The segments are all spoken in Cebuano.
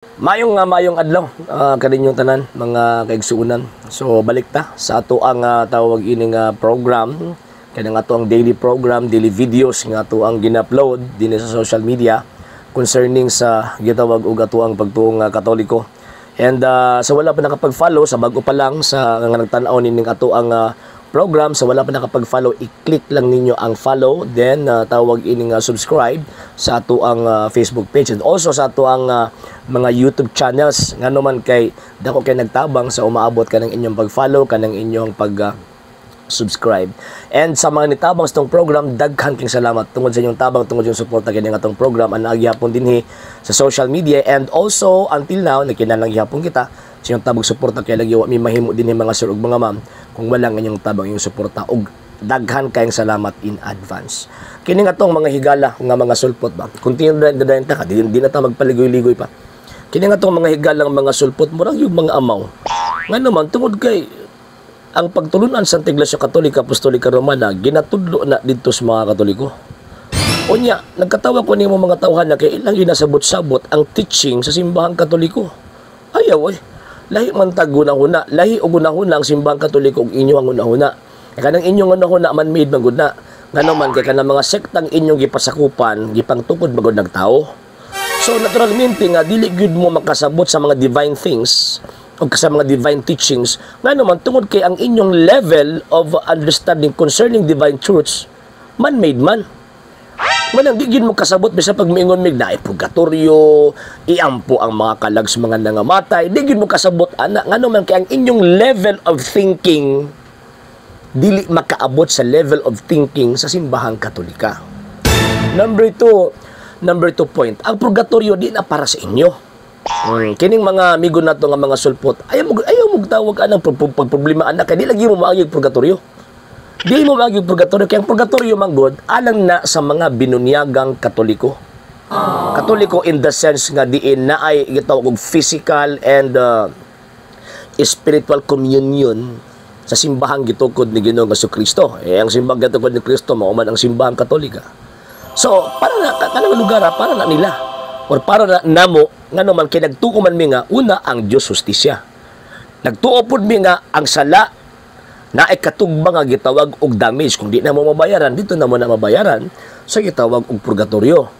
Maayong adlaw kaninyong tanan, mga kaigsuonan. So balik ta sa ato ang tawag ining program, kanang ato ang daily program, daily videos nga ato ang gina-upload dinhi sa social media concerning sa gitawag og ato ang pagtuo nga Katoliko. And sa wala pa nakapag-follow, sa bago pa lang sa nga nagtan-aw nining ato ang program, sa wala pa nakapag-follow, i-click lang ninyo ang follow, then tawag ining subscribe sa ato ang Facebook page and also sa ato ang mga YouTube channels, ngano man kay dako kay nagtabang sa umaabot ka ng inyong pag-follow, kanang inyong pag subscribe. And sa mga nitabang sa tong program, daghan king salamat tungod sa inyong tabang, tungod sa inyong suporta kini nga atong program ang gihapon dinhi sa social media and also until now nagkinahanglan gihapon kita sa inyong tabang, suporta, kay lagi wa mi mahimo dinhi, mga sir ug mga ma'am, kung wala ang inyong tabang, inyong suporta, ug daghan kayong salamat in advance. Kini nga tong mga higala nga mga sulpot ba. Kung na ta ka, di na ta magpaligoy-ligoy pa. Kini nga tong mga higalang mga sulpot, murag yung mga amaw. Ngano man, tungod kay ang pagtulunan sa Iglesia Katolika Apostolika Romana ginatudlo na didto sa mga Katoliko. Unya, nagkatawa ko nimo mga tawhan na kay ilang ginasabot-sabot ang teaching sa simbahang Katoliko. Ayaw eh. Lahi man tag hunahuna, lahi og hunahuna ang simbahang Katoliko ug inyo ang hunahuna. Kay kanang inyong hunahuna man made man gud na. Ngano man kay kanang mga sektang inyong gipasakupan, gipangtukod man gud nagtao. So naturalmente nga dili gyud mo makasabot sa mga divine things o sa mga divine teachings, ngano man, tungod kay ang inyong level of understanding concerning divine truths man-made man. Manang di gyud mo kasabot bisa pag miingon mig naay purgatorio, iampo ang mga kalag sa mga nangamatay, di gyud mo kasabot ana, ngano man kay ang inyong level of thinking dili makaabot sa level of thinking sa simbahang Katolika. Number two point, ang purgatorio di na para sa inyo. Kining mga amigo nato nga mga sulpot, ayaw mo tawag anang pagproblema anak kay di lagi mo maagi og purgatorio. Di mo maagi og purgatorio kay ang purgatorio man gud alang na sa mga binunyagang Katoliko. Katoliko in the sense nga diin naay gitawag og physical and spiritual communion sa simbahang gitukod ni Ginoong Kristo. Eh, ang simbahang gitukod ni Kristo mao man ang simbahang Katolika. So, para na kanang lugar para na nila or para na namo, ngano man kay nagtuo man mi nga una, ang Dios hustisya. Nagtuo pud mi nga ang sala naay katugba nga gitawag og damage. Kung di na mo mabayaran, dito na mo na mabayaran sa gitawag og purgatorio.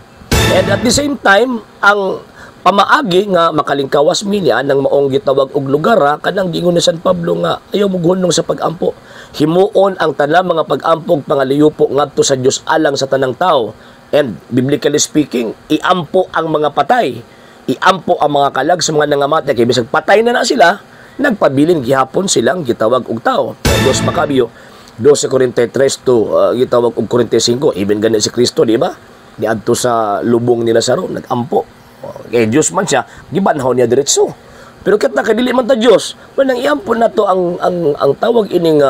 And at the same time, ang pamaagi nga makalingkawas mi niya ng maong gitawag og lugar, kanang giingon ni San Pablo nga ayaw mo gunong sa pag-ampo. Himuon ang tanang mga pag-ampog pangaliyupo ngadto sa Dios alang sa tanang tao. And biblically speaking, iampo ang mga patay. Iampo ang mga kalag sa mga nangamatay kay bisag patay na na sila, nagpabilin gihapon silang gitawag og tao. Dos Macabeo 12:43 to gitawag og 45. Even gani si Kristo, di ba? Niadto sa lubong ni Lazaro, nagampo. Kay Dios man siya, gibanhaw niya diretso. Pero ket na kay dili man ta Dios, manang iampo na to ang tawag ining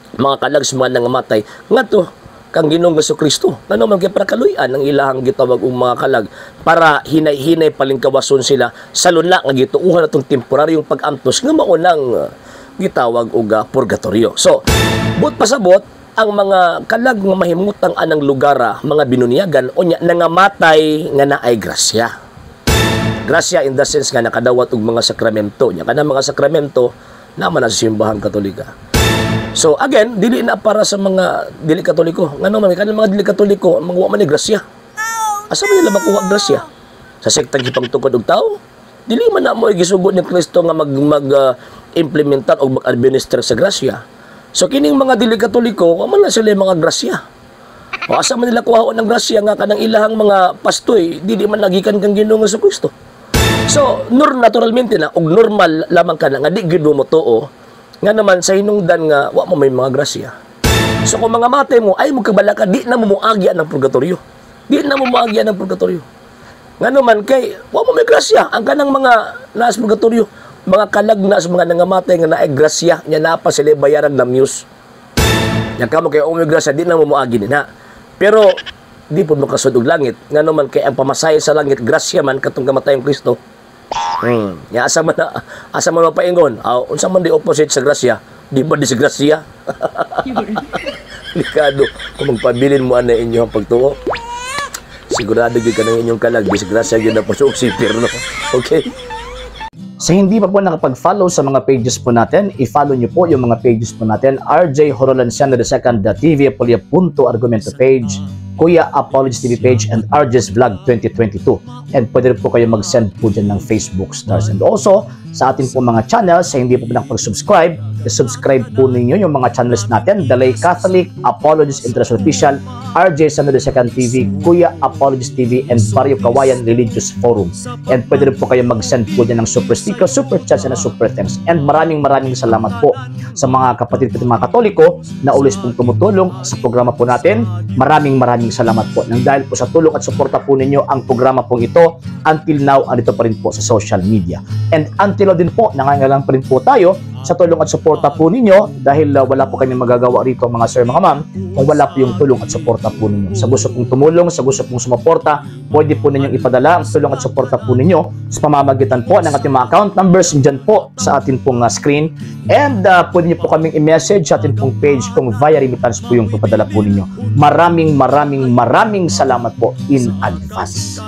mga kalag sa mga nangamatay ngadto kang Ginoong Kristo. Ngano man kay para kaluy-an ang ilahang gitawag og mga kalag, para hinay-hinay palingkawason sila sa luna nga gituohan atong temporaryong pag-antos nga mao nang gitawag og purgatorio. So, but pasabot ang mga kalag nga mahimutang anang lugar, mga binunyagan unya nangamatay nga naay grasya. Grasya in the sense nga nakadawat og mga sakramento. Nya kanang mga sakramento naman na sa simbahang Katolika. So again, dili na para sa mga dili Katoliko. Ngano man kanang mga dili Katoliko, mga wa man ni grasya. Asa man nila makuha ang grasya? Sa sektang gipangtukod og tao? Dili man na mo gisugo ni Kristo nga mag mag implementar o mag-administer sa grasya. So kining mga dili Katoliko, wa man na sila yung mga grasya. O asa man nila kuhaon ng grasya nga kanang ilahang mga pastoy dili man nagikan kang Ginoong Kristo? So, naturalmente na og normal lamang ka na nga di gyud mo motuo, nga naman sa hinungdan nga wa mo may mga grasya. So kung mga matay mo ay mo kabalaka, di na mo moagi ang purgatorio. Di na mo moagi ang purgatorio. Ngano man kay wa mo may grasya. Ang kanang mga naas purgatorio, mga kalag na sa mga nangamatay nga naay grasya nya naa pa sila bayaran muse. Nya kamo kay may grasya, di na mo moagi na. Pero di pud makasud og langit, ngano man kay ang pamasahe sa langit grasya man katong kamatayong Kristo. Ya asa man mapaingon? Unsa man di opposite sa grasya? Di ba disgrasya? Delikado kung magpabilin mo ana inyong pagtuo. Sigurado gyud kanang inyong kalag, disgrasya gyud na pasok sa impyerno. Okay? Sa hindi pa po nakapag-follow sa mga pages po natin, i-follow nyo po yung mga pages po natin. RJ Horolanciano II TV Apolia Punto Argumento page, Kuya Apologies TV page, and RJ's Vlog 2022. And pwede rin po kayo mag-send po dyan ng Facebook stars. And also, sa atin po mga channels, sa hindi po nakapag-subscribe, i-subscribe po ninyo yung mga channels natin: The Lay Catholic, Apologies International Official, RJ Sano II TV, Kuya Apologies TV, and Barrio Kawayan Religious Forum. And pwede rin po kayo mag-send po dyan ng super sticker, super chats, and super thanks. And maraming maraming salamat po sa mga kapatid ko, mga Katoliko na always pong tumutulong sa programa po natin. Maraming maraming salamat po. Nang dahil po sa tulong at suporta po ninyo, ang programa pong ito until now andito pa rin po sa social media. And until now din po, nangangailangan pa rin po tayo sa tulong at suporta po ninyo dahil wala po kami magagawa rito, mga sir, mga ma'am, kung wala po yung tulong at suporta po ninyo. Sa gusto pong tumulong, sa gusto pong sumuporta, pwede po ninyong ipadala ang tulong at suporta po ninyo sa pamamagitan po ng ating mga account numbers dyan po sa atin pong screen. And pwede niyo po kaming i-message sa atin pong page kung via remittance po yung papadala po ninyo. Maraming maraming maraming salamat po in advance.